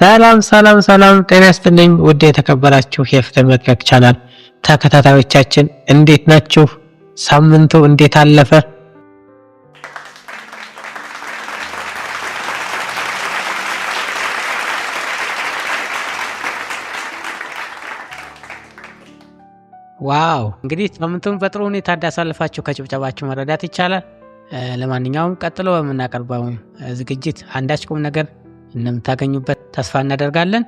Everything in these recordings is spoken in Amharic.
ሰላም ሰላም ሰላም፣ ጤና ይስጥልኝ ውድ የተከበራችሁ የፍትህ መድረክ ቻናል ተከታታዮቻችን እንዴት ናችሁ? ሳምንቱ እንዴት አለፈ? Wow! እንግዲህ ሳምንቱን በጥሩ ሁኔታ እንዳሳልፋችሁ ከጭብጨባችሁ መረዳት ይቻላል። ለማንኛውም ቀጥሎ በምናቀርበው ዝግጅት አንዳች ቁም ነገር እንደምታገኙበት ተስፋ እናደርጋለን።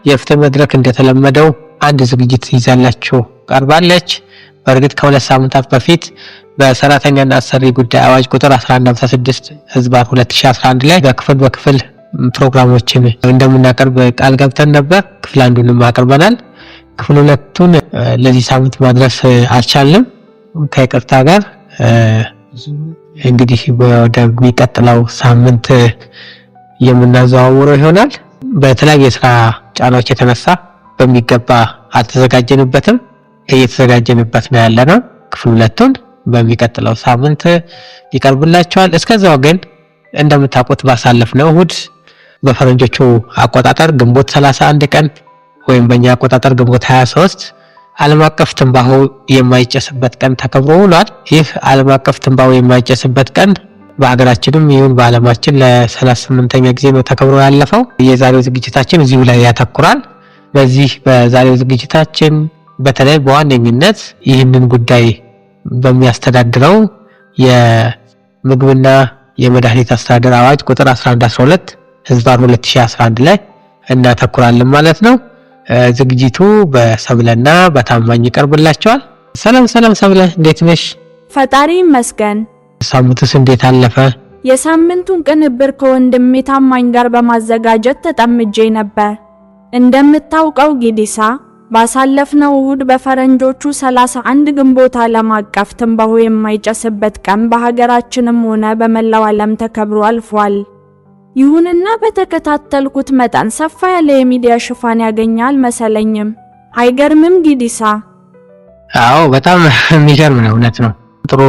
የፍትህ መድረክ እንደተለመደው አንድ ዝግጅት ይዛላችሁ ቀርባለች። በእርግጥ ከ2 ሳምንታት በፊት በሰራተኛና አሰሪ ጉዳይ አዋጅ ቁጥር 1156 ህዝባር 2011 ላይ በክፍል በክፍል ፕሮግራሞችን እንደምናቀርብ ቃል ገብተን ነበር። ክፍል አንዱንም አቅርበናል። ክፍል ሁለቱን ለዚህ ሳምንት ማድረስ አልቻልንም ከይቅርታ ጋር። እንግዲህ ወደሚቀጥለው ሳምንት የምናዘዋውረው ይሆናል። በተለያዩ የስራ ጫናዎች የተነሳ በሚገባ አልተዘጋጀንበትም። እየተዘጋጀንበት ነው ያለነው። ክፍል ሁለቱን በሚቀጥለው ሳምንት ይቀርብላችኋል። እስከዛው ግን እንደምታውቁት ባሳለፍነው እሁድ በፈረንጆቹ አቆጣጠር ግንቦት 31 ቀን ወይም በእኛ አቆጣጠር ግንቦት 23 ዓለም አቀፍ ትንባሆ የማይጨስበት ቀን ተከብሮ ውሏል። ይህ ዓለም አቀፍ ትንባሆ የማይጨስበት ቀን በሀገራችንም ይሁን በዓለማችን ለ38ኛ ጊዜ ነው ተከብሮ ያለፈው። የዛሬው ዝግጅታችን እዚሁ ላይ ያተኩራል። በዚህ በዛሬው ዝግጅታችን በተለይ በዋነኝነት ይህንን ጉዳይ በሚያስተዳድረው የምግብና የመድኃኒት አስተዳደር አዋጅ ቁጥር 1112 ህዝባር 2011 ላይ እናተኩራለን ማለት ነው። ዝግጅቱ በሰብለና በታማኝ ይቀርብላችኋል። ሰላም ሰላም ሰብለ፣ እንዴት ነሽ? ፈጣሪ ይመስገን። ሳምንቱስ እንዴት አለፈ? የሳምንቱን ቅንብር ከወንድሜ ታማኝ ጋር በማዘጋጀት ተጠምጄ ነበር። እንደምታውቀው ጊዲሳ፣ ባሳለፍነው እሁድ በፈረንጆቹ 31 ግንቦት ዓለም አቀፍ ትንባሆ የማይጨስበት ቀን በሀገራችንም ሆነ በመላው ዓለም ተከብሮ አልፏል። ይሁንና በተከታተልኩት መጠን ሰፋ ያለ የሚዲያ ሽፋን ያገኘ አልመሰለኝም። አይገርምም ጊዲሳ? አዎ፣ በጣም የሚገርም ነው። እውነት ነው። ጥሩ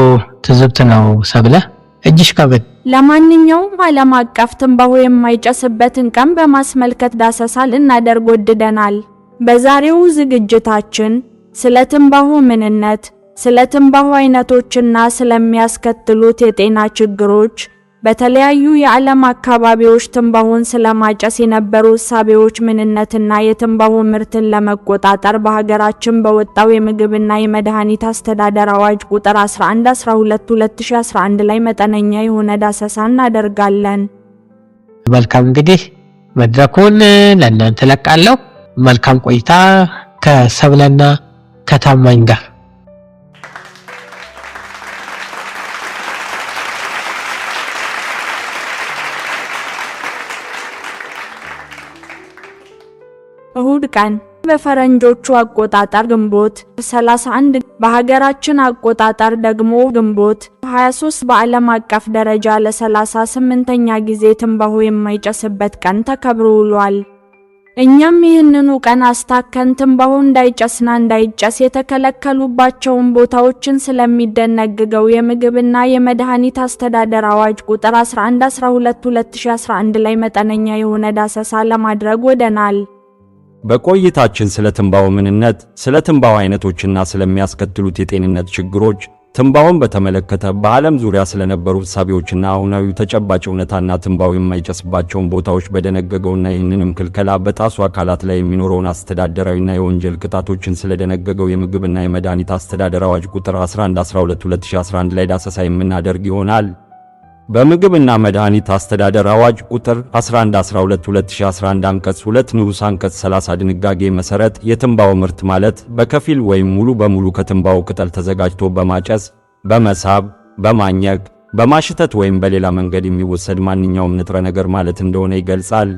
ትዝብት ነው ሰብለ። እጅሽ ከብድ። ለማንኛውም ዓለም አቀፍ ትንባሆ የማይጨስበትን ቀን በማስመልከት ዳሰሳ ልናደርግ ወድደናል። በዛሬው ዝግጅታችን ስለ ትንባሆ ምንነት፣ ስለ ትንባሆ አይነቶችና ስለሚያስከትሉት የጤና ችግሮች፣ በተለያዩ የዓለም አካባቢዎች ትንባሆን ስለማጨስ የነበሩ እሳቤዎች ምንነትና የትንባሆ ምርትን ለመቆጣጠር በሀገራችን በወጣው የምግብና የመድኃኒት አስተዳደር አዋጅ ቁጥር 1112/2011 ላይ መጠነኛ የሆነ ዳሰሳ እናደርጋለን። መልካም፣ እንግዲህ መድረኩን ለእናንተ ለቃለሁ። መልካም ቆይታ ከሰብለና ከታማኝ ጋር። እሁድ ቀን በፈረንጆቹ አቆጣጠር ግንቦት 31፣ በሀገራችን አቆጣጠር ደግሞ ግንቦት 23 በዓለም አቀፍ ደረጃ ለ38ኛ ጊዜ ትንባሆ የማይጨስበት ቀን ተከብሮ ውሏል። እኛም ይህንኑ ቀን አስታከን ትንባሆ እንዳይጨስና እንዳይጨስ የተከለከሉባቸውን ቦታዎችን ስለሚደነግገው የምግብና የመድኃኒት አስተዳደር አዋጅ ቁጥር 1112/2011 ላይ መጠነኛ የሆነ ዳሰሳ ለማድረግ ወደናል። በቆይታችን ስለ ትንባሆ ምንነት፣ ስለ ትንባሆ አይነቶችና ስለሚያስከትሉት የጤንነት ችግሮች፣ ትንባሆን በተመለከተ በዓለም ዙሪያ ስለነበሩ እሳቤዎችና አሁናዊ ተጨባጭ እውነታና ትንባሆ የማይጨስባቸውን ቦታዎች በደነገገውና ይህንንም ክልከላ በጣሱ አካላት ላይ የሚኖረውን አስተዳደራዊና የወንጀል ቅጣቶችን ስለደነገገው የምግብና የመድኃኒት አስተዳደር አዋጅ ቁጥር 1112/2011 ላይ ዳሰሳ የምናደርግ ይሆናል። በምግብና መድኃኒት አስተዳደር አዋጅ ቁጥር 1112/2011 አንቀጽ 2 ንዑስ አንቀጽ 30 ድንጋጌ መሰረት የትንባሆ ምርት ማለት በከፊል ወይም ሙሉ በሙሉ ከትንባሆ ቅጠል ተዘጋጅቶ በማጨስ፣ በመሳብ፣ በማኘክ፣ በማሽተት ወይም በሌላ መንገድ የሚወሰድ ማንኛውም ንጥረ ነገር ማለት እንደሆነ ይገልጻል።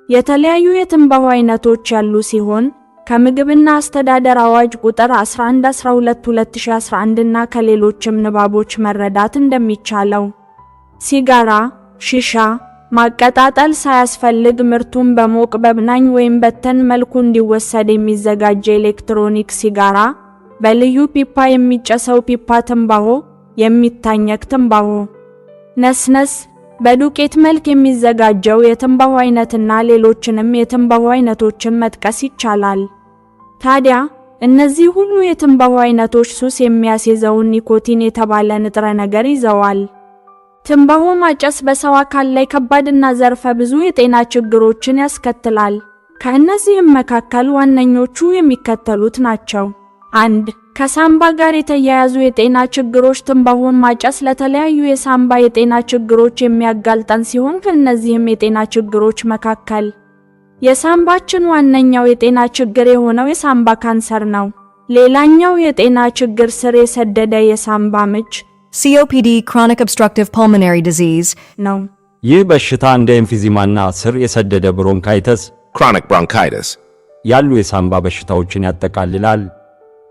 የተለያዩ የትንባሆ አይነቶች ያሉ ሲሆን ከምግብና አስተዳደር አዋጅ ቁጥር 1112/2011 እና ከሌሎችም ንባቦች መረዳት እንደሚቻለው ሲጋራ፣ ሺሻ ማቀጣጠል ሳያስፈልግ ምርቱን በሞቅ፣ በብናኝ ወይም በተን መልኩ እንዲወሰድ የሚዘጋጅ የኤሌክትሮኒክ ሲጋራ፣ በልዩ ፒፓ የሚጨሰው ፒፓ ትንባሆ፣ የሚታኘክ ትንባሆ፣ ነስነስ፣ በዱቄት መልክ የሚዘጋጀው የትንባሆ አይነትና ሌሎችንም የትንባሆ አይነቶችን መጥቀስ ይቻላል። ታዲያ እነዚህ ሁሉ የትንባሆ አይነቶች ሱስ የሚያስይዘውን ኒኮቲን የተባለ ንጥረ ነገር ይዘዋል። ትንባሆ ማጨስ በሰው አካል ላይ ከባድና ዘርፈ ብዙ የጤና ችግሮችን ያስከትላል። ከእነዚህም መካከል ዋነኞቹ የሚከተሉት ናቸው። 1. ከሳምባ ጋር የተያያዙ የጤና ችግሮች። ትንባሆን ማጨስ ለተለያዩ የሳምባ የጤና ችግሮች የሚያጋልጠን ሲሆን ከእነዚህም የጤና ችግሮች መካከል የሳምባችን ዋነኛው የጤና ችግር የሆነው የሳምባ ካንሰር ነው። ሌላኛው የጤና ችግር ስር የሰደደ የሳምባ ምች COPD, chronic obstructive pulmonary disease, ነው። ይህ በሽታ እንደ emphysema ና ስር የሰደደ ብሮንካይተስ chronic bronchitis, ያሉ የሳምባ በሽታዎችን ያጠቃልላል።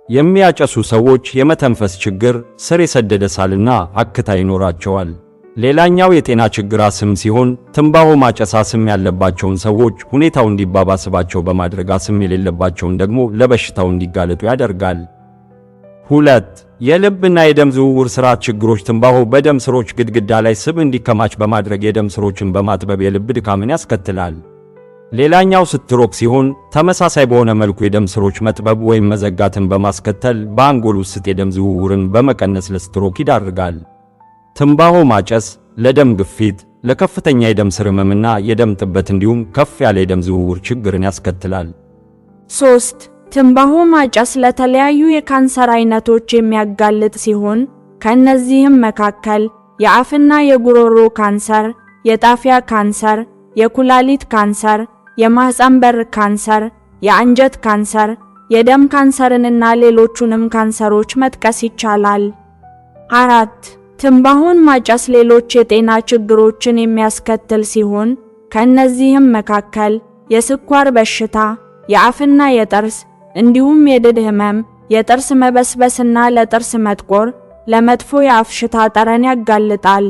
የሚያጨሱ ሰዎች የመተንፈስ ችግር፣ ስር የሰደደ ሳልና አክታ ይኖራቸዋል። ሌላኛው የጤና ችግር አስም ሲሆን ትንባሆ ማጨስ አስም ያለባቸውን ሰዎች ሁኔታው እንዲባባስባቸው በማድረግ አስም የሌለባቸውን ደግሞ ለበሽታው እንዲጋለጡ ያደርጋል። 2. የልብና የደም ዝውውር ስርዓት ችግሮች። ትንባሆ በደም ስሮች ግድግዳ ላይ ስብ እንዲከማች በማድረግ የደም ስሮችን በማጥበብ የልብ ድካምን ያስከትላል። ሌላኛው ስትሮክ ሲሆን ተመሳሳይ በሆነ መልኩ የደም ስሮች መጥበብ ወይም መዘጋትን በማስከተል በአንጎል ውስጥ የደም ዝውውርን በመቀነስ ለስትሮክ ይዳርጋል። ትንባሆ ማጨስ ለደም ግፊት፣ ለከፍተኛ የደም ስር ህመምና የደም ጥበት እንዲሁም ከፍ ያለ የደም ዝውውር ችግርን ያስከትላል። 3. ትንባሆ ማጨስ ለተለያዩ የካንሰር አይነቶች የሚያጋልጥ ሲሆን ከእነዚህም መካከል የአፍና የጉሮሮ ካንሰር፣ የጣፊያ ካንሰር፣ የኩላሊት ካንሰር፣ የማህፀን በር ካንሰር፣ የአንጀት ካንሰር፣ የደም ካንሰርንና ሌሎቹንም ካንሰሮች መጥቀስ ይቻላል። 4. ትንባሆን ማጨስ ሌሎች የጤና ችግሮችን የሚያስከትል ሲሆን ከእነዚህም መካከል የስኳር በሽታ፣ የአፍና የጥርስ እንዲሁም የድድ ህመም፣ የጥርስ መበስበስና ለጥርስ መጥቆር፣ ለመጥፎ የአፍ ሽታ ጠረን ያጋልጣል።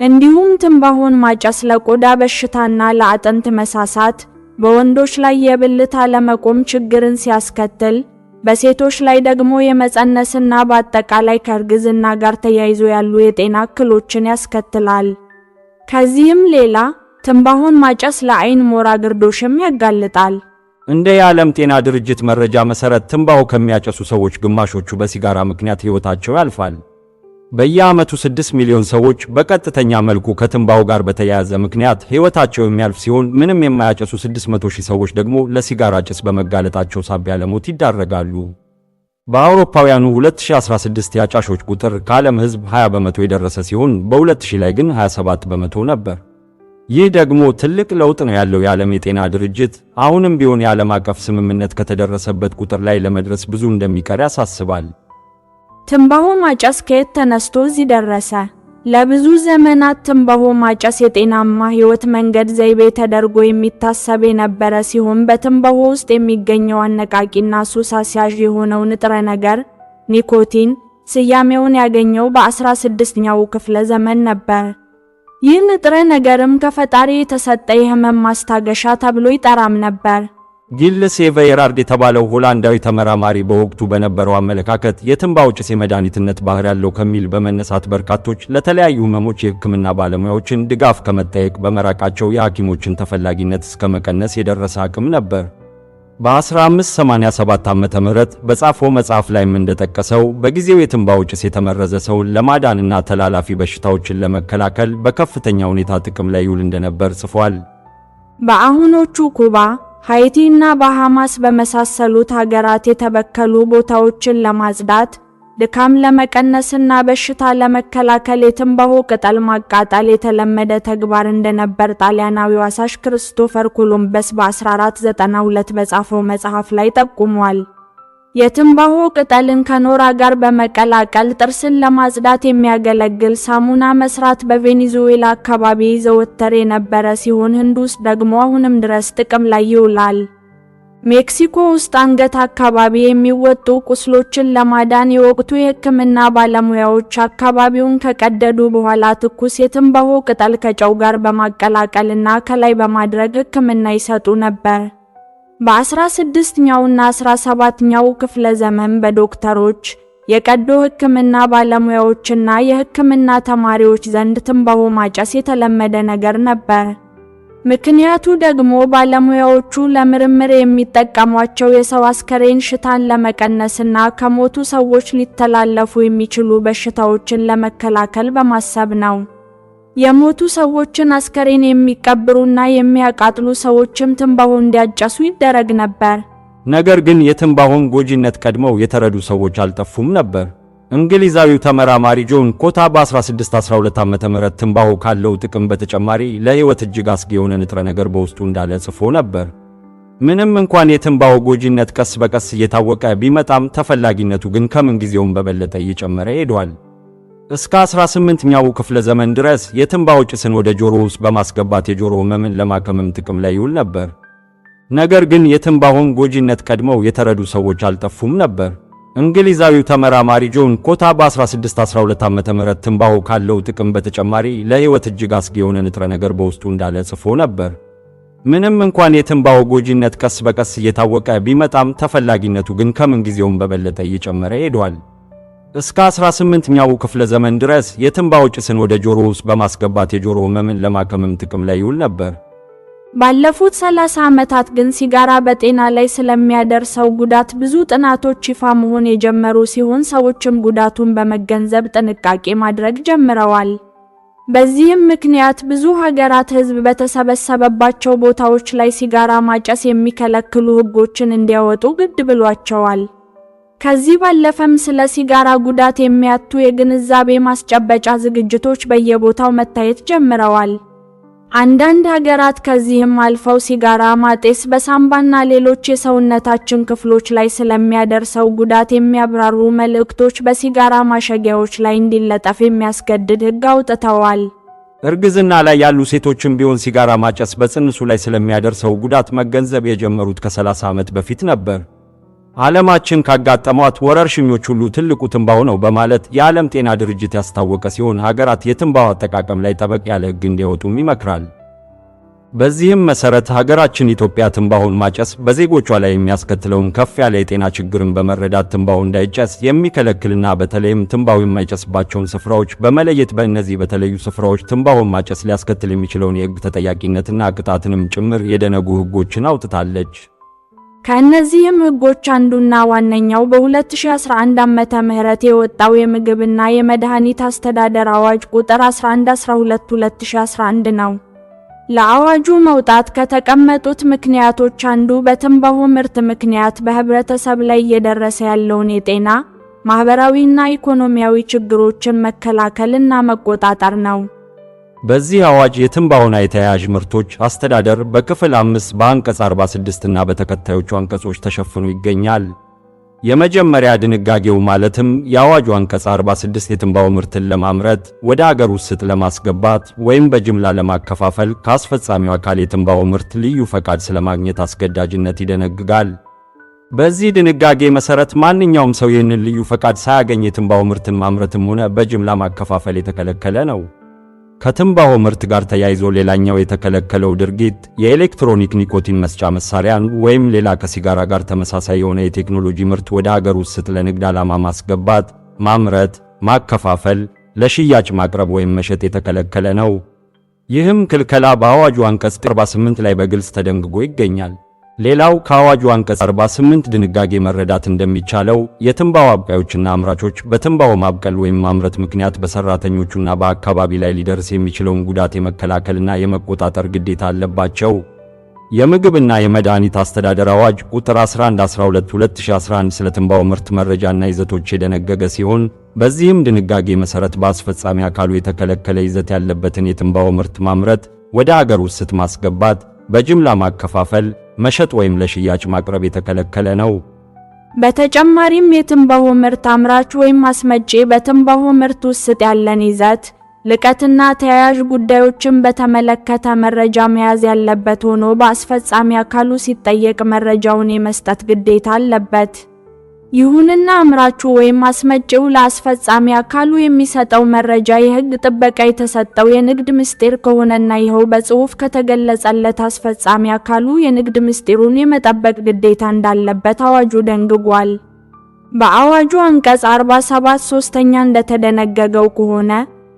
እንዲሁም ትንባሆን ማጨስ ለቆዳ በሽታና ለአጥንት መሳሳት፣ በወንዶች ላይ የብልት አለመቆም ችግርን ሲያስከትል፣ በሴቶች ላይ ደግሞ የመፀነስና በአጠቃላይ ከእርግዝና ጋር ተያይዞ ያሉ የጤና እክሎችን ያስከትላል። ከዚህም ሌላ ትንባሆን ማጨስ ለአይን ሞራ ግርዶሽም ያጋልጣል። እንደ የዓለም ጤና ድርጅት መረጃ መሠረት ትንባሆ ከሚያጨሱ ሰዎች ግማሾቹ በሲጋራ ምክንያት ሕይወታቸው ያልፋል። በየዓመቱ 6 ሚሊዮን ሰዎች በቀጥተኛ መልኩ ከትንባሆ ጋር በተያያዘ ምክንያት ሕይወታቸው የሚያልፍ ሲሆን ምንም የማያጨሱ 600 ሺህ ሰዎች ደግሞ ለሲጋራ ጭስ በመጋለጣቸው ሳቢያ ለሞት ይዳረጋሉ። በአውሮፓውያኑ 2016 የአጫሾች ቁጥር ከዓለም ሕዝብ 20% የደረሰ ሲሆን በ2000 ላይ ግን 27% ነበር። ይህ ደግሞ ትልቅ ለውጥ ነው ያለው የዓለም የጤና ድርጅት አሁንም ቢሆን የዓለም አቀፍ ስምምነት ከተደረሰበት ቁጥር ላይ ለመድረስ ብዙ እንደሚቀር ያሳስባል። ትንባሆ ማጨስ ከየት ተነስቶ እዚህ ደረሰ? ለብዙ ዘመናት ትንባሆ ማጨስ የጤናማ ሕይወት መንገድ ዘይቤ ተደርጎ የሚታሰብ የነበረ ሲሆን በትንባሆ ውስጥ የሚገኘው አነቃቂና ሱስ አስያዥ የሆነው ንጥረ ነገር ኒኮቲን ስያሜውን ያገኘው በ16ኛው ክፍለ ዘመን ነበር። ይህ ንጥረ ነገርም ከፈጣሪ የተሰጠ የህመም ማስታገሻ ተብሎ ይጠራም ነበር። ጊልስ ኤቨየራርድ የተባለው ሆላንዳዊ ተመራማሪ በወቅቱ በነበረው አመለካከት የትንባሆ ጭስ የመድኃኒትነት ባህሪ ያለው ከሚል በመነሳት በርካቶች ለተለያዩ ህመሞች የሕክምና ባለሙያዎችን ድጋፍ ከመጠየቅ በመራቃቸው የሐኪሞችን ተፈላጊነት እስከ መቀነስ የደረሰ አቅም ነበር። በ1587 ዓመተ ምህረት በጻፈው መጽሐፍ ላይም እንደጠቀሰው በጊዜው የትንባሆ ጭስ የተመረዘ ሰውን ለማዳንና ተላላፊ በሽታዎችን ለመከላከል በከፍተኛ ሁኔታ ጥቅም ላይ ይውል እንደነበር ጽፏል። በአሁኖቹ ኩባ፣ ሃይቲ እና ባሃማስ በመሳሰሉት ሀገራት የተበከሉ ቦታዎችን ለማጽዳት፣ ድካም ለመቀነስና በሽታ ለመከላከል የትንባሆ ቅጠል ማቃጠል የተለመደ ተግባር እንደነበር ጣሊያናዊው አሳሽ ክርስቶፈር ኮሎምበስ በ1492 በጻፈው መጽሐፍ ላይ ጠቁሟል። የትንባሆ ቅጠልን ከኖራ ጋር በመቀላቀል ጥርስን ለማጽዳት የሚያገለግል ሳሙና መስራት በቬኔዙዌላ አካባቢ ይዘወተር የነበረ ሲሆን ህንድ ውስጥ ደግሞ አሁንም ድረስ ጥቅም ላይ ይውላል። ሜክሲኮ ውስጥ አንገት አካባቢ የሚወጡ ቁስሎችን ለማዳን የወቅቱ የሕክምና ባለሙያዎች አካባቢውን ከቀደዱ በኋላ ትኩስ የትንባሆ ቅጠል ከጨው ጋር በማቀላቀልና ከላይ በማድረግ ሕክምና ይሰጡ ነበር። በ16ኛውና 17ኛው ክፍለ ዘመን በዶክተሮች፣ የቀዶ ሕክምና ባለሙያዎችና የሕክምና ተማሪዎች ዘንድ ትንባሆ ማጨስ የተለመደ ነገር ነበር። ምክንያቱ ደግሞ ባለሙያዎቹ ለምርምር የሚጠቀሟቸው የሰው አስከሬን ሽታን ለመቀነስና ከሞቱ ሰዎች ሊተላለፉ የሚችሉ በሽታዎችን ለመከላከል በማሰብ ነው። የሞቱ ሰዎችን አስከሬን የሚቀብሩና የሚያቃጥሉ ሰዎችም ትንባሆ እንዲያጨሱ ይደረግ ነበር። ነገር ግን የትንባሆን ጎጂነት ቀድመው የተረዱ ሰዎች አልጠፉም ነበር። እንግሊዛዊው ተመራማሪ ጆን ኮታ በ1612 ዓ.ም ትንባሆ ካለው ጥቅም በተጨማሪ ለሕይወት እጅግ አስጊ የሆነ ንጥረ ነገር በውስጡ እንዳለ ጽፎ ነበር። ምንም እንኳን የትንባሆ ጎጂነት ቀስ በቀስ እየታወቀ ቢመጣም ተፈላጊነቱ ግን ከምንጊዜውም በበለጠ እየጨመረ ሄዷል። እስከ 18ኛው ክፍለ ዘመን ድረስ የትንባሆ ጭስን ወደ ጆሮ ውስጥ በማስገባት የጆሮ ህመምን ለማከምም ጥቅም ላይ ይውል ነበር። ነገር ግን የትንባሆን ጎጂነት ቀድመው የተረዱ ሰዎች አልጠፉም ነበር። እንግሊዛዊው ተመራማሪ ጆን ኮታ በ1612 ዓ.ም ትንባሆ ካለው ጥቅም በተጨማሪ ለሕይወት እጅግ አስጊ የሆነ ንጥረ ነገር በውስጡ እንዳለ ጽፎ ነበር። ምንም እንኳን የትንባሆ ጎጂነት ቀስ በቀስ እየታወቀ ቢመጣም ተፈላጊነቱ ግን ከምንጊዜውም በበለጠ እየጨመረ ሄዷል። እስከ 18ኛው ክፍለ ዘመን ድረስ የትንባሆ ጭስን ወደ ጆሮ ውስጥ በማስገባት የጆሮ ህመምን ለማከምም ጥቅም ላይ ይውል ነበር። ባለፉት 30 ዓመታት ግን ሲጋራ በጤና ላይ ስለሚያደርሰው ጉዳት ብዙ ጥናቶች ይፋ መሆን የጀመሩ ሲሆን ሰዎችም ጉዳቱን በመገንዘብ ጥንቃቄ ማድረግ ጀምረዋል። በዚህም ምክንያት ብዙ ሀገራት ሕዝብ በተሰበሰበባቸው ቦታዎች ላይ ሲጋራ ማጨስ የሚከለክሉ ሕጎችን እንዲያወጡ ግድ ብሏቸዋል። ከዚህ ባለፈም ስለ ሲጋራ ጉዳት የሚያቱ የግንዛቤ ማስጨበጫ ዝግጅቶች በየቦታው መታየት ጀምረዋል። አንዳንድ ሀገራት ከዚህም አልፈው ሲጋራ ማጤስ በሳምባና ሌሎች የሰውነታችን ክፍሎች ላይ ስለሚያደርሰው ጉዳት የሚያብራሩ መልእክቶች በሲጋራ ማሸጊያዎች ላይ እንዲለጠፍ የሚያስገድድ ሕግ አውጥተዋል። እርግዝና ላይ ያሉ ሴቶችም ቢሆን ሲጋራ ማጨስ በጽንሱ ላይ ስለሚያደርሰው ጉዳት መገንዘብ የጀመሩት ከ30 ዓመት በፊት ነበር። ዓለማችን ካጋጠሟት ወረርሽኞች ሁሉ ትልቁ ትንባሆ ነው በማለት የዓለም ጤና ድርጅት ያስታወቀ ሲሆን ሀገራት የትንባሆ አጠቃቀም ላይ ጠበቅ ያለ ሕግ እንዲያወጡም ይመክራል። በዚህም መሰረት ሀገራችን ኢትዮጵያ ትንባሆን ማጨስ በዜጎቿ ላይ የሚያስከትለውን ከፍ ያለ የጤና ችግርን በመረዳት ትንባሆ እንዳይጨስ የሚከለክልና በተለይም ትንባሆ የማይጨስባቸውን ስፍራዎች በመለየት በእነዚህ በተለዩ ስፍራዎች ትንባሆን ማጨስ ሊያስከትል የሚችለውን የሕግ ተጠያቂነትና ቅጣትንም ጭምር የደነጉ ሕጎችን አውጥታለች። ከእነዚህም ሕጎች አንዱና ዋነኛው በ2011 ዓመተ ምህረት የወጣው የምግብና የመድኃኒት አስተዳደር አዋጅ ቁጥር 1112/2011 ነው። ለአዋጁ መውጣት ከተቀመጡት ምክንያቶች አንዱ በትንባሆ ምርት ምክንያት በህብረተሰብ ላይ እየደረሰ ያለውን የጤና፣ ማህበራዊና ኢኮኖሚያዊ ችግሮችን መከላከልና መቆጣጠር ነው። በዚህ አዋጅ የትንባሆና የተያያዥ ምርቶች አስተዳደር በክፍል 5 በአንቀጽ 46 እና በተከታዮቹ አንቀጾች ተሸፍኖ ይገኛል። የመጀመሪያ ድንጋጌው ማለትም የአዋጁ አንቀጽ 46 የትንባሆ ምርትን ለማምረት፣ ወደ አገር ውስጥ ለማስገባት ወይም በጅምላ ለማከፋፈል ከአስፈጻሚው አካል የትንባሆ ምርት ልዩ ፈቃድ ስለማግኘት አስገዳጅነት ይደነግጋል። በዚህ ድንጋጌ መሰረት ማንኛውም ሰው ይህንን ልዩ ፈቃድ ሳያገኝ የትንባሆ ምርትን ማምረትም ሆነ በጅምላ ማከፋፈል የተከለከለ ነው። ከትንባሆ ምርት ጋር ተያይዞ ሌላኛው የተከለከለው ድርጊት የኤሌክትሮኒክ ኒኮቲን መስጫ መሳሪያን ወይም ሌላ ከሲጋራ ጋር ተመሳሳይ የሆነ የቴክኖሎጂ ምርት ወደ አገር ውስጥ ለንግድ ዓላማ ማስገባት፣ ማምረት፣ ማከፋፈል፣ ለሽያጭ ማቅረብ ወይም መሸጥ የተከለከለ ነው። ይህም ክልከላ በአዋጁ አንቀጽ 48 ላይ በግልጽ ተደንግጎ ይገኛል። ሌላው ከአዋጁ አንቀጽ 48 ድንጋጌ መረዳት እንደሚቻለው የትንባሆ አብቃዮችና አምራቾች በትንባሆ ማብቀል ወይም ማምረት ምክንያት በሰራተኞቹና በአካባቢ ላይ ሊደርስ የሚችለውን ጉዳት የመከላከልና የመቆጣጠር ግዴታ አለባቸው። የምግብና የመድኃኒት አስተዳደር አዋጅ ቁጥር 1112/2011 ስለ ትንባሆ ምርት መረጃና ይዘቶች የደነገገ ሲሆን በዚህም ድንጋጌ መሰረት በአስፈጻሚ አካሉ የተከለከለ ይዘት ያለበትን የትንባሆ ምርት ማምረት፣ ወደ አገር ውስጥ ማስገባት፣ በጅምላ ማከፋፈል፣ መሸጥ ወይም ለሽያጭ ማቅረብ የተከለከለ ነው። በተጨማሪም የትንባሆ ምርት አምራች ወይም አስመጪ በትንባሆ ምርት ውስጥ ያለን ይዘት፣ ልቀትና ተያያዥ ጉዳዮችን በተመለከተ መረጃ መያዝ ያለበት ሆኖ በአስፈጻሚ አካሉ ሲጠየቅ መረጃውን የመስጠት ግዴታ አለበት። ይሁንና አምራቹ ወይም አስመጪው ለአስፈጻሚ አካሉ የሚሰጠው መረጃ የሕግ ጥበቃ የተሰጠው የንግድ ምስጢር ከሆነና ይኸው በጽሑፍ ከተገለጸለት አስፈጻሚ አካሉ የንግድ ምስጢሩን የመጠበቅ ግዴታ እንዳለበት አዋጁ ደንግጓል። በአዋጁ አንቀጽ 47 ሶስተኛ እንደተደነገገው ከሆነ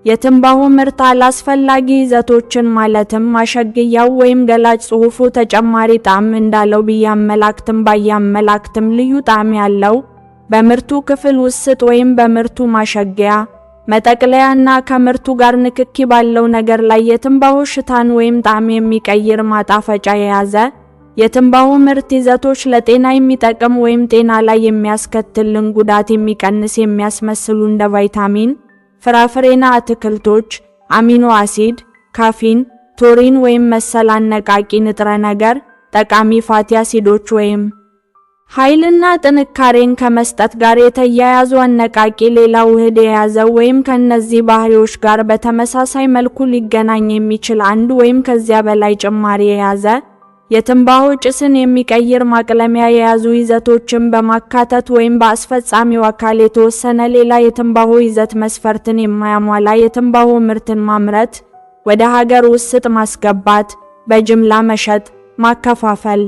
የትንባሆ ምርት አላስፈላጊ ይዘቶችን ማለትም ማሸጊያው ወይም ገላጭ ጽሑፉ ተጨማሪ ጣዕም እንዳለው ቢያመላክትም ባያመላክትም ልዩ ጣዕም ያለው በምርቱ ክፍል ውስጥ ወይም በምርቱ ማሸጊያ፣ መጠቅለያና ከምርቱ ጋር ንክኪ ባለው ነገር ላይ የትንባሆ ሽታን ወይም ጣዕም የሚቀይር ማጣፈጫ የያዘ የትንባሆ ምርት ይዘቶች ለጤና የሚጠቅም ወይም ጤና ላይ የሚያስከትልን ጉዳት የሚቀንስ የሚያስመስሉ እንደ ቫይታሚን፣ ፍራፍሬና አትክልቶች፣ አሚኖ አሲድ፣ ካፊን፣ ቶሪን ወይም መሰል አነቃቂ ንጥረ ነገር፣ ጠቃሚ ፋቲ አሲዶች ወይም ኃይልና ጥንካሬን ከመስጠት ጋር የተያያዙ አነቃቂ ሌላ ውህድ የያዘ ወይም ከእነዚህ ባህሪዎች ጋር በተመሳሳይ መልኩ ሊገናኝ የሚችል አንድ ወይም ከዚያ በላይ ጭማሪ የያዘ የትንባሆ ጭስን የሚቀይር ማቅለሚያ የያዙ ይዘቶችን በማካተት ወይም በአስፈጻሚው አካል የተወሰነ ሌላ የትንባሆ ይዘት መስፈርትን የማያሟላ የትንባሆ ምርትን ማምረት፣ ወደ ሀገር ውስጥ ማስገባት፣ በጅምላ መሸጥ፣ ማከፋፈል፣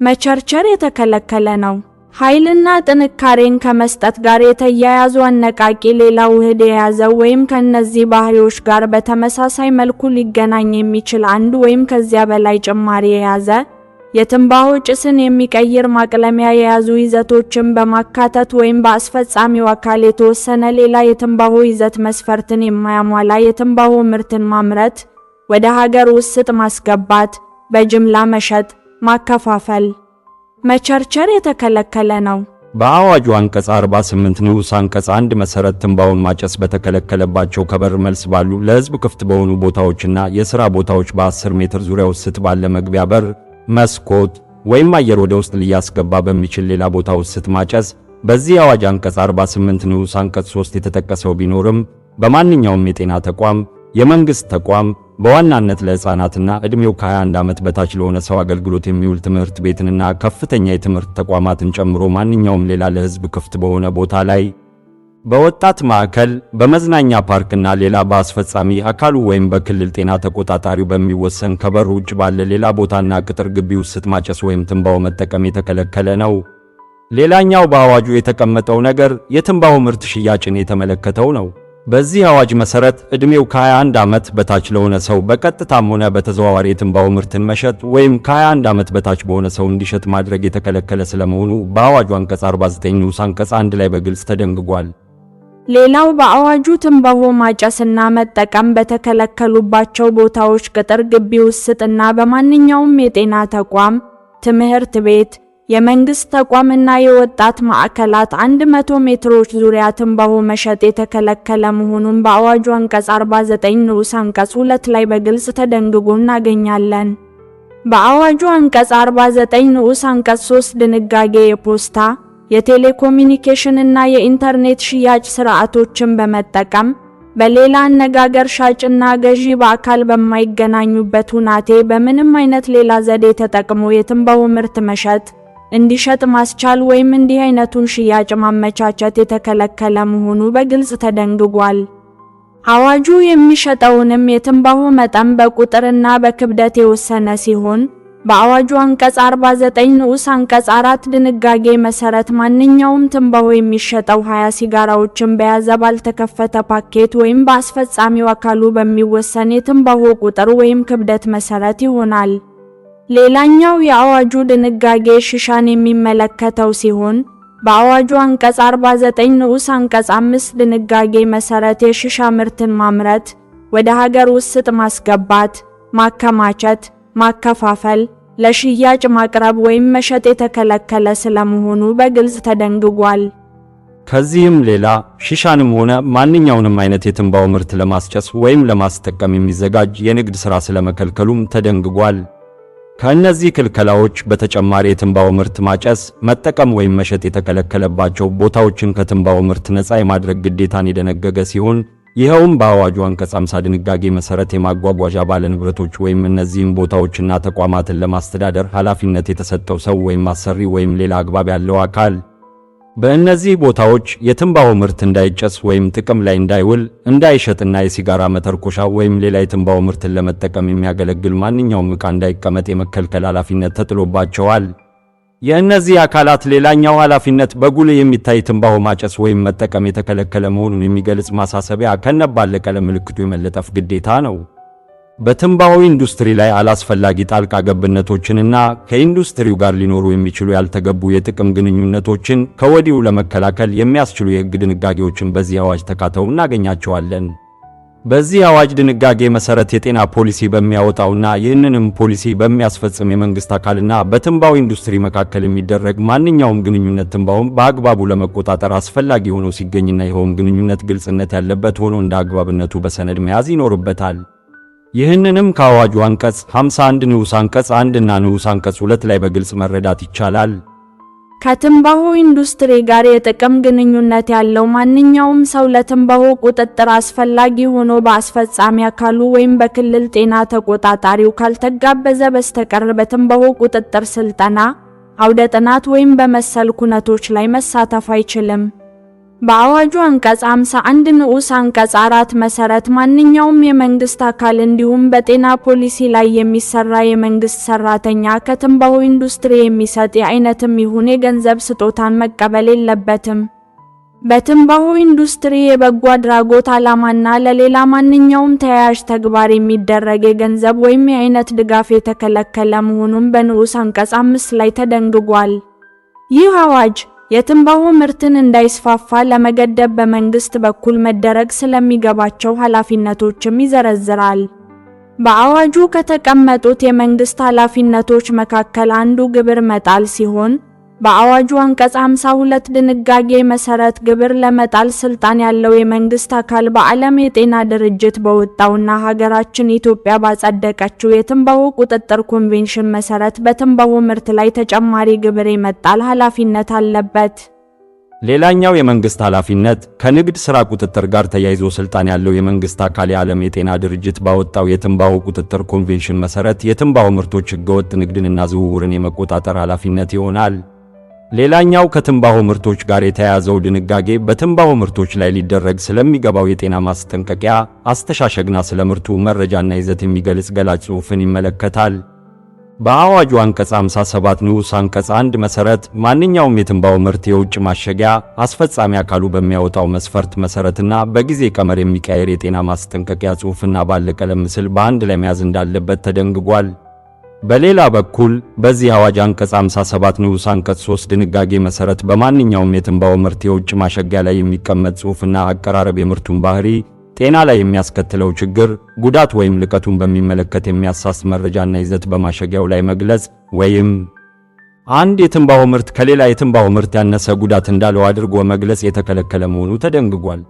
መቸርቸር የተከለከለ ነው። ኃይልና ጥንካሬን ከመስጠት ጋር የተያያዙ አነቃቂ ሌላ ውህድ የያዘ ወይም ከእነዚህ ባህሪዎች ጋር በተመሳሳይ መልኩ ሊገናኝ የሚችል አንድ ወይም ከዚያ በላይ ጭማሪ የያዘ የትንባሆ ጭስን የሚቀይር ማቅለሚያ የያዙ ይዘቶችን በማካተት ወይም በአስፈጻሚው አካል የተወሰነ ሌላ የትንባሆ ይዘት መስፈርትን የማያሟላ የትንባሆ ምርትን ማምረት፣ ወደ ሀገር ውስጥ ማስገባት፣ በጅምላ መሸጥ፣ ማከፋፈል፣ መቸርቸር የተከለከለ ነው። በአዋጁ አንቀጽ 48 ንዑስ አንቀጽ 1 መሠረት ትንባሆን ማጨስ በተከለከለባቸው ከበር መልስ ባሉ ለሕዝብ ክፍት በሆኑ ቦታዎችና የሥራ ቦታዎች በ10 ሜትር ዙሪያ ውስጥ ባለ መግቢያ በር፣ መስኮት ወይም አየር ወደ ውስጥ ሊያስገባ በሚችል ሌላ ቦታ ውስጥ ማጨስ በዚህ አዋጅ አንቀጽ 48 ንዑስ አንቀጽ 3 የተጠቀሰው ቢኖርም በማንኛውም የጤና ተቋም፣ የመንግሥት ተቋም፣ በዋናነት ለሕፃናትና ዕድሜው ከ21 ዓመት በታች ለሆነ ሰው አገልግሎት የሚውል ትምህርት ቤትንና ከፍተኛ የትምህርት ተቋማትን ጨምሮ ማንኛውም ሌላ ለሕዝብ ክፍት በሆነ ቦታ ላይ፣ በወጣት ማዕከል፣ በመዝናኛ ፓርክና ሌላ በአስፈጻሚ አካሉ ወይም በክልል ጤና ተቆጣጣሪው በሚወሰን ከበር ውጭ ባለ ሌላ ቦታና ቅጥር ግቢ ውስጥ ማጨስ ወይም ትንባሆ መጠቀም የተከለከለ ነው። ሌላኛው በአዋጁ የተቀመጠው ነገር የትንባሆ ምርት ሽያጭን የተመለከተው ነው። በዚህ አዋጅ መሰረት ዕድሜው ከ21 ዓመት በታች ለሆነ ሰው በቀጥታም ሆነ በተዘዋዋሪ የትንባሆ ምርትን መሸጥ ወይም ከ21 ዓመት በታች በሆነ ሰው እንዲሸጥ ማድረግ የተከለከለ ስለመሆኑ በአዋጁ አንቀጽ 49 ንዑስ አንቀጽ 1 ላይ በግልጽ ተደንግጓል። ሌላው በአዋጁ ትንባሆ ማጨስና መጠቀም በተከለከሉባቸው ቦታዎች ቅጥር ግቢ ውስጥና በማንኛውም የጤና ተቋም፣ ትምህርት ቤት፣ የመንግስት ተቋምና የወጣት ማዕከላት 100 ሜትሮች ዙሪያ ትንባሆ መሸጥ የተከለከለ መሆኑን በአዋጁ አንቀጽ 49 ንዑስ አንቀጽ 2 ላይ በግልጽ ተደንግጎ እናገኛለን። በአዋጁ አንቀጽ 49 ንዑስ አንቀጽ 3 ድንጋጌ የፖስታ፣ የቴሌኮሙኒኬሽን እና የኢንተርኔት ሽያጭ ስርዓቶችን በመጠቀም፣ በሌላ አነጋገር ሻጭና ገዢ በአካል በማይገናኙበት ሁናቴ በምንም አይነት ሌላ ዘዴ ተጠቅሞ የትንባሆ ምርት መሸጥ፣ እንዲሸጥ ማስቻል ወይም እንዲህ አይነቱን ሽያጭ ማመቻቸት የተከለከለ መሆኑ በግልጽ ተደንግጓል። አዋጁ የሚሸጠውንም የትንባሆ መጠን በቁጥርና በክብደት የወሰነ ሲሆን በአዋጁ አንቀጽ 49 ንዑስ አንቀጽ 4 ድንጋጌ መሰረት ማንኛውም ትንባሆ የሚሸጠው 20 ሲጋራዎችን በያዘ ባልተከፈተ ፓኬት ወይም በአስፈጻሚው አካሉ በሚወሰን የትንባሆ ቁጥር ወይም ክብደት መሰረት ይሆናል። ሌላኛው የአዋጁ ድንጋጌ ሽሻን የሚመለከተው ሲሆን በአዋጁ አንቀጽ 49 ንዑስ አንቀጽ 5 ድንጋጌ መሰረት የሽሻ ምርትን ማምረት፣ ወደ ሀገር ውስጥ ማስገባት፣ ማከማቸት፣ ማከፋፈል፣ ለሽያጭ ማቅረብ ወይም መሸጥ የተከለከለ ስለመሆኑ በግልጽ ተደንግጓል። ከዚህም ሌላ ሺሻንም ሆነ ማንኛውንም አይነት የትንባሆ ምርት ለማስጨስ ወይም ለማስጠቀም የሚዘጋጅ የንግድ ሥራ ስለመከልከሉም ተደንግጓል። ከእነዚህ ክልከላዎች በተጨማሪ የትንባሆ ምርት ማጨስ፣ መጠቀም ወይም መሸጥ የተከለከለባቸው ቦታዎችን ከትንባሆ ምርት ነፃ የማድረግ ግዴታን የደነገገ ሲሆን ይኸውም በአዋጁ አንቀጽ 50 ድንጋጌ መሠረት የማጓጓዣ ባለንብረቶች ወይም እነዚህን ቦታዎችና ተቋማትን ለማስተዳደር ኃላፊነት የተሰጠው ሰው ወይም አሰሪ ወይም ሌላ አግባብ ያለው አካል በእነዚህ ቦታዎች የትንባሆ ምርት እንዳይጨስ ወይም ጥቅም ላይ እንዳይውል፣ እንዳይሸጥና የሲጋራ መተርኮሻ ወይም ሌላ የትንባሆ ምርትን ለመጠቀም የሚያገለግል ማንኛውም ዕቃ እንዳይቀመጥ የመከልከል ኃላፊነት ተጥሎባቸዋል። የእነዚህ አካላት ሌላኛው ኃላፊነት በጉልህ የሚታይ ትንባሆ ማጨስ ወይም መጠቀም የተከለከለ መሆኑን የሚገልጽ ማሳሰቢያ ከነባለቀለም ምልክቱ የመለጠፍ ግዴታ ነው። በትንባሆ ኢንዱስትሪ ላይ አላስፈላጊ ጣልቃ ገብነቶችንና ከኢንዱስትሪው ጋር ሊኖሩ የሚችሉ ያልተገቡ የጥቅም ግንኙነቶችን ከወዲሁ ለመከላከል የሚያስችሉ የሕግ ድንጋጌዎችን በዚህ አዋጅ ተካተው እናገኛቸዋለን። በዚህ አዋጅ ድንጋጌ መሰረት የጤና ፖሊሲ በሚያወጣውና ይህንንም ፖሊሲ በሚያስፈጽም የመንግስት አካልና በትንባሆ ኢንዱስትሪ መካከል የሚደረግ ማንኛውም ግንኙነት ትንባሆን በአግባቡ ለመቆጣጠር አስፈላጊ ሆኖ ሲገኝና ይኸውም ግንኙነት ግልጽነት ያለበት ሆኖ እንደ አግባብነቱ በሰነድ መያዝ ይኖርበታል። ይህንንም ከአዋጁ አንቀጽ 51 ንዑስ አንቀጽ 1 እና ንዑስ አንቀጽ 2 ላይ በግልጽ መረዳት ይቻላል። ከትንባሆ ኢንዱስትሪ ጋር የጥቅም ግንኙነት ያለው ማንኛውም ሰው ለትንባሆ ቁጥጥር አስፈላጊ ሆኖ በአስፈጻሚ አካሉ ወይም በክልል ጤና ተቆጣጣሪው ካልተጋበዘ በስተቀር በትንባሆ ቁጥጥር ስልጠና፣ አውደ ጥናት ወይም በመሰል ኩነቶች ላይ መሳተፍ አይችልም። በአዋጁ አንቀጽ 51 ንዑስ አንቀጽ 4 መሰረት ማንኛውም የመንግስት አካል እንዲሁም በጤና ፖሊሲ ላይ የሚሰራ የመንግስት ሰራተኛ ከትንባሆ ኢንዱስትሪ የሚሰጥ የአይነትም ይሁን የገንዘብ ስጦታን መቀበል የለበትም። በትንባሆ ኢንዱስትሪ የበጎ አድራጎት ዓላማና ለሌላ ማንኛውም ተያያዥ ተግባር የሚደረግ የገንዘብ ወይም የአይነት ድጋፍ የተከለከለ መሆኑን በንዑስ አንቀጽ 5 ላይ ተደንግጓል። ይህ አዋጅ የትንባሆ ምርትን እንዳይስፋፋ ለመገደብ በመንግስት በኩል መደረግ ስለሚገባቸው ኃላፊነቶችም ይዘረዝራል። በአዋጁ ከተቀመጡት የመንግስት ኃላፊነቶች መካከል አንዱ ግብር መጣል ሲሆን፣ በአዋጁ አንቀጽ 52 ድንጋጌ መሰረት ግብር ለመጣል ስልጣን ያለው የመንግስት አካል በዓለም የጤና ድርጅት በወጣውና ሀገራችን ኢትዮጵያ ባጸደቀችው የትንባሆ ቁጥጥር ኮንቬንሽን መሰረት በትንባሆ ምርት ላይ ተጨማሪ ግብር የመጣል ኃላፊነት አለበት። ሌላኛው የመንግስት ኃላፊነት ከንግድ ሥራ ቁጥጥር ጋር ተያይዞ ስልጣን ያለው የመንግስት አካል የዓለም የጤና ድርጅት ባወጣው የትንባሆ ቁጥጥር ኮንቬንሽን መሰረት የትንባሆ ምርቶች ህገወጥ ንግድንና ዝውውርን የመቆጣጠር ኃላፊነት ይሆናል። ሌላኛው ከትንባሆ ምርቶች ጋር የተያያዘው ድንጋጌ በትንባሆ ምርቶች ላይ ሊደረግ ስለሚገባው የጤና ማስጠንቀቂያ አስተሻሸግና ስለ ምርቱ መረጃና ይዘት የሚገልጽ ገላጭ ጽሑፍን ይመለከታል። በአዋጁ አንቀጽ 57 ንዑስ አንቀጽ 1 መሰረት ማንኛውም የትንባሆ ምርት የውጭ ማሸጊያ አስፈጻሚ አካሉ በሚያወጣው መስፈርት መሰረትና በጊዜ ቀመር የሚቀየር የጤና ማስጠንቀቂያ ጽሑፍና ባለቀለም ምስል በአንድ ላይ መያዝ እንዳለበት ተደንግጓል። በሌላ በኩል በዚህ አዋጅ አንቀጽ 57 ንዑስ አንቀጽ 3 ድንጋጌ መሰረት በማንኛውም የትንባሆ ምርት የውጭ ማሸጊያ ላይ የሚቀመጥ ጽሑፍና አቀራረብ የምርቱን ባህሪ፣ ጤና ላይ የሚያስከትለው ችግር፣ ጉዳት ወይም ልቀቱን በሚመለከት የሚያሳስት መረጃና ይዘት በማሸጊያው ላይ መግለጽ ወይም አንድ የትንባሆ ምርት ከሌላ የትንባሆ ምርት ያነሰ ጉዳት እንዳለው አድርጎ መግለጽ የተከለከለ መሆኑ ተደንግጓል።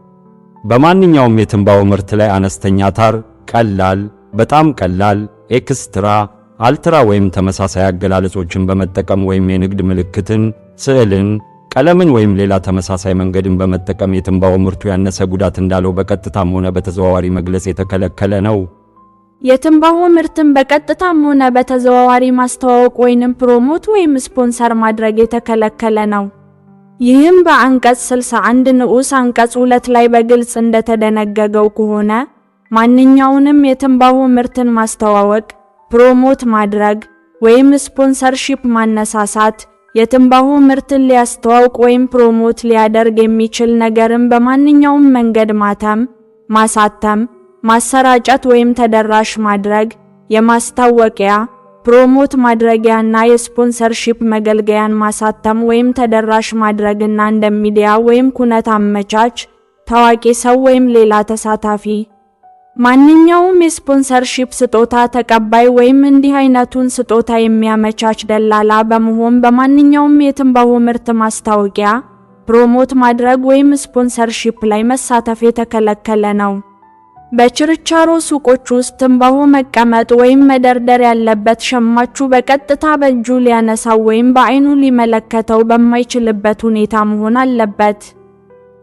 በማንኛውም የትንባሆ ምርት ላይ አነስተኛ tar፣ ቀላል፣ በጣም ቀላል፣ extra፣ ultra ወይም ተመሳሳይ አገላለጾችን በመጠቀም ወይም የንግድ ምልክትን፣ ስዕልን፣ ቀለምን ወይም ሌላ ተመሳሳይ መንገድን በመጠቀም የትንባሆ ምርቱ ያነሰ ጉዳት እንዳለው በቀጥታም ሆነ በተዘዋዋሪ መግለጽ የተከለከለ ነው። የትንባሆ ምርትን በቀጥታም ሆነ በተዘዋዋሪ ማስተዋወቅ ወይንም promote ወይም ስፖንሰር ማድረግ የተከለከለ ነው። ይህም በአንቀጽ 61 ንዑስ አንቀጽ 2 ላይ በግልጽ እንደተደነገገው ከሆነ ማንኛውንም የትንባሆ ምርትን ማስተዋወቅ፣ promote ማድረግ ወይም sponsorship ማነሳሳት የትንባሆ ምርትን ሊያስተዋውቅ ወይም promote ሊያደርግ የሚችል ነገርን በማንኛውም መንገድ ማተም፣ ማሳተም፣ ማሰራጨት ወይም ተደራሽ ማድረግ፣ የማስታወቂያ promote ማድረጊያ እና የ sponsorship መገልገያን ማሳተም ወይም ተደራሽ ማድረግና እንደ ሚዲያ ወይም ኩነት አመቻች፣ ታዋቂ ሰው ወይም ሌላ ተሳታፊ ማንኛውም የ sponsorship ስጦታ ተቀባይ ወይም እንዲህ አይነቱን ስጦታ የሚያመቻች ደላላ በመሆን በማንኛውም የትንባሆ ምርት ማስታወቂያ፣ promote ማድረግ ወይም sponsorship ላይ መሳተፍ የተከለከለ ነው። በችርቻሮ ሱቆች ውስጥ ትንባሆ መቀመጥ ወይም መደርደር ያለበት ሸማቹ በቀጥታ በእጁ ሊያነሳው ወይም በዓይኑ ሊመለከተው በማይችልበት ሁኔታ መሆን አለበት።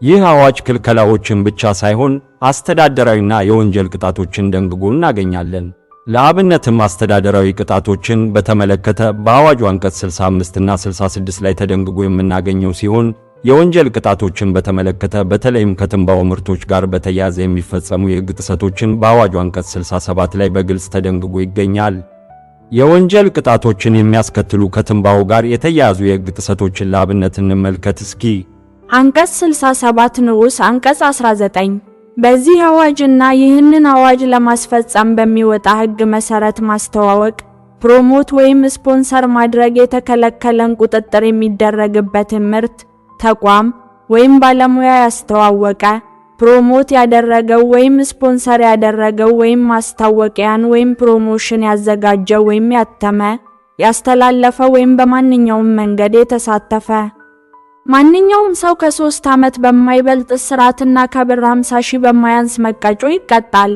ይህ አዋጅ ክልከላዎችን ብቻ ሳይሆን አስተዳደራዊና የወንጀል ቅጣቶችን ደንግጎ እናገኛለን። ለአብነትም አስተዳደራዊ ቅጣቶችን በተመለከተ በአዋጁ አንቀጽ 65 እና 66 ላይ ተደንግጎ የምናገኘው ሲሆን፣ የወንጀል ቅጣቶችን በተመለከተ በተለይም ከትንባሆ ምርቶች ጋር በተያያዘ የሚፈጸሙ የሕግ ጥሰቶችን በአዋጁ አንቀጽ 67 ላይ በግልጽ ተደንግጎ ይገኛል። የወንጀል ቅጣቶችን የሚያስከትሉ ከትንባሆ ጋር የተያያዙ የሕግ ጥሰቶችን ለአብነት እንመልከት እስኪ። አንቀጽ 67 ንዑስ አንቀጽ 19 በዚህ አዋጅና ይህንን አዋጅ ለማስፈጸም በሚወጣ ሕግ መሰረት ማስተዋወቅ፣ promote ወይም ስፖንሰር ማድረግ የተከለከለን ቁጥጥር የሚደረግበትን ምርት፣ ተቋም ወይም ባለሙያ ያስተዋወቀ፣ promote ያደረገው ወይም ስፖንሰር ያደረገው ወይም ማስታወቂያን ወይም promotion ያዘጋጀው ወይም ያተመ፣ ያስተላለፈ ወይም በማንኛውም መንገድ የተሳተፈ ማንኛውም ሰው ከ3 ዓመት በማይበልጥ እስራትና ከብር 50 ሺህ በማያንስ መቀጮ ይቀጣል።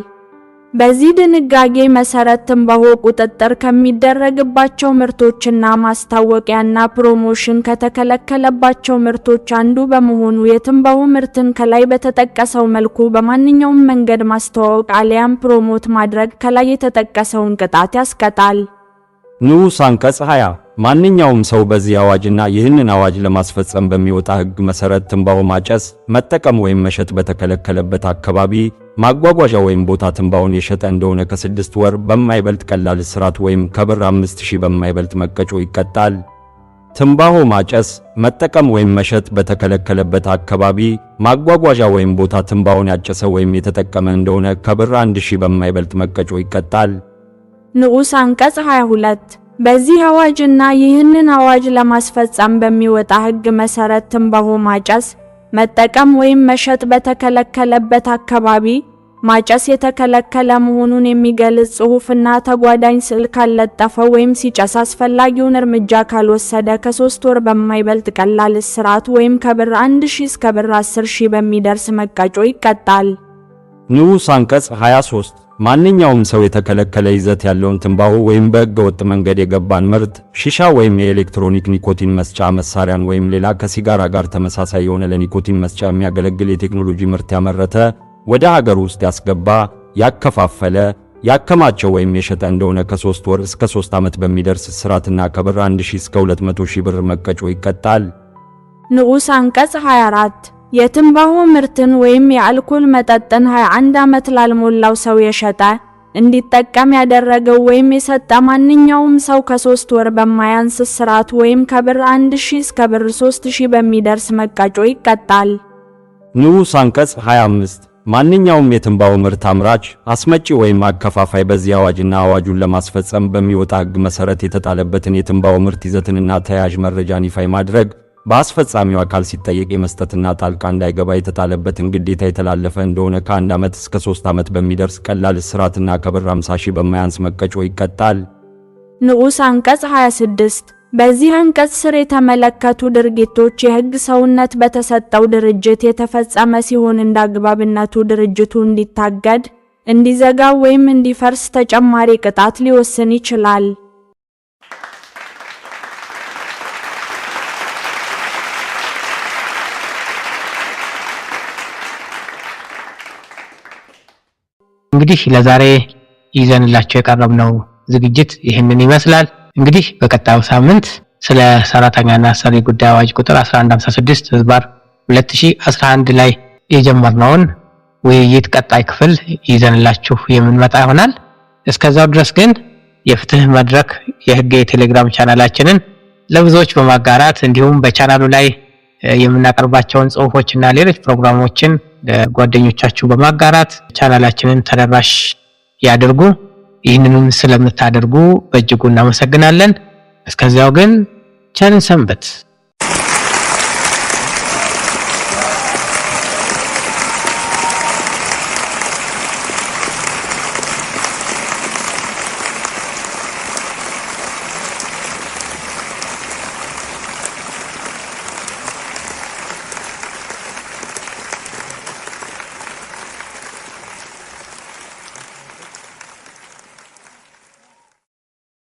በዚህ ድንጋጌ መሰረት ትንባሆ ቁጥጥር ከሚደረግባቸው ምርቶችና ማስታወቂያና promotion ከተከለከለባቸው ምርቶች አንዱ በመሆኑ የትንባሆ ምርትን ከላይ በተጠቀሰው መልኩ በማንኛውም መንገድ ማስተዋወቅ አሊያም promote ማድረግ ከላይ የተጠቀሰውን ቅጣት ያስቀጣል። ንዑስ አንቀጽ 20 ማንኛውም ሰው በዚህ አዋጅና ይህንን አዋጅ ለማስፈጸም በሚወጣ ሕግ መሰረት ትንባሆ ማጨስ፣ መጠቀም ወይም መሸጥ በተከለከለበት አካባቢ፣ ማጓጓዣ ወይም ቦታ ትንባሆን የሸጠ እንደሆነ ከ6 ወር በማይበልጥ ቀላል እስራት ወይም ከብር 5000 በማይበልጥ መቀጮ ይቀጣል። ትንባሆ ማጨስ፣ መጠቀም ወይም መሸጥ በተከለከለበት አካባቢ፣ ማጓጓዣ ወይም ቦታ ትንባሆን ያጨሰ ወይም የተጠቀመ እንደሆነ ከብር 1000 በማይበልጥ መቀጮ ይቀጣል። ንዑስ አንቀጽ 22 በዚህ አዋጅና ይህንን አዋጅ ለማስፈጸም በሚወጣ ሕግ መሰረት ትንባሆ ማጨስ፣ መጠቀም ወይም መሸጥ በተከለከለበት አካባቢ ማጨስ የተከለከለ መሆኑን የሚገልጽ ጽሑፍና ተጓዳኝ ስዕል ካልለጠፈ ወይም ሲጨስ አስፈላጊውን እርምጃ ካልወሰደ ከ3 ወር በማይበልጥ ቀላል እስራት ወይም ከብር 1000 እስከ ብር 10,000 በሚደርስ መቀጮ ይቀጣል። ንዑስ አንቀጽ 23 ማንኛውም ሰው የተከለከለ ይዘት ያለውን ትንባሆ ወይም በሕገ ወጥ መንገድ የገባን ምርት፣ ሺሻ ወይም የኤሌክትሮኒክ ኒኮቲን መስጫ መሳሪያን ወይም ሌላ ከሲጋራ ጋር ተመሳሳይ የሆነ ለኒኮቲን መስጫ የሚያገለግል የቴክኖሎጂ ምርት ያመረተ፣ ወደ ሀገር ውስጥ ያስገባ፣ ያከፋፈለ፣ ያከማቸው ወይም የሸጠ እንደሆነ ከ3 ወር እስከ 3 ዓመት በሚደርስ እስራትና ከብር 1000 እስከ 200 ሺህ ብር መቀጮ ይቀጣል። ንዑስ አንቀጽ 24 የትንባሆ ምርትን ወይም የአልኮል መጠጥን 21 ዓመት ላልሞላው ሰው የሸጠ፣ እንዲጠቀም ያደረገው ወይም የሰጠ ማንኛውም ሰው ከ3 ወር በማያንስ እስራት ወይም ከብር 1000 እስከ ብር 3000 በሚደርስ መቀጮ ይቀጣል። ንዑስ አንቀጽ 25 ማንኛውም የትንባሆ ምርት አምራች፣ አስመጪ ወይም አከፋፋይ በዚህ አዋጅና አዋጁን ለማስፈጸም በሚወጣ ሕግ መሰረት የተጣለበትን የትንባሆ ምርት ይዘትንና ተያያዥ መረጃን ይፋ ማድረግ፣ በአስፈጻሚው አካል ሲጠየቅ የመስጠትና ጣልቃ እንዳይገባ የተጣለበትን ግዴታ የተላለፈ እንደሆነ ከ1 ዓመት እስከ 3 ዓመት በሚደርስ ቀላል እስራትና ከብር 50 ሺህ በማያንስ መቀጮ ይቀጣል። ንዑስ አንቀጽ 26 በዚህ አንቀጽ ስር የተመለከቱ ድርጊቶች የሕግ ሰውነት በተሰጠው ድርጅት የተፈጸመ ሲሆን እንደ አግባብነቱ ድርጅቱ እንዲታገድ፣ እንዲዘጋ ወይም እንዲፈርስ ተጨማሪ ቅጣት ሊወስን ይችላል። እንግዲህ ለዛሬ ይዘንላችሁ የቀረብነው ዝግጅት ይህንን ይመስላል። እንግዲህ በቀጣዩ ሳምንት ስለ ሰራተኛና አሰሪ ጉዳይ አዋጅ ቁጥር 1156/2011 ላይ የጀመርነውን ውይይት ቀጣይ ክፍል ይዘንላችሁ የምንመጣ ይሆናል። እስከዛው ድረስ ግን የፍትህ መድረክ የህግ የቴሌግራም ቻናላችንን ለብዙዎች በማጋራት እንዲሁም በቻናሉ ላይ የምናቀርባቸውን ጽሁፎች እና ሌሎች ፕሮግራሞችን ለጓደኞቻችሁ በማጋራት ቻናላችንን ተደራሽ ያድርጉ። ይህንንም ስለምታደርጉ በእጅጉ እናመሰግናለን። እስከዚያው ግን ቸር እንሰንብት።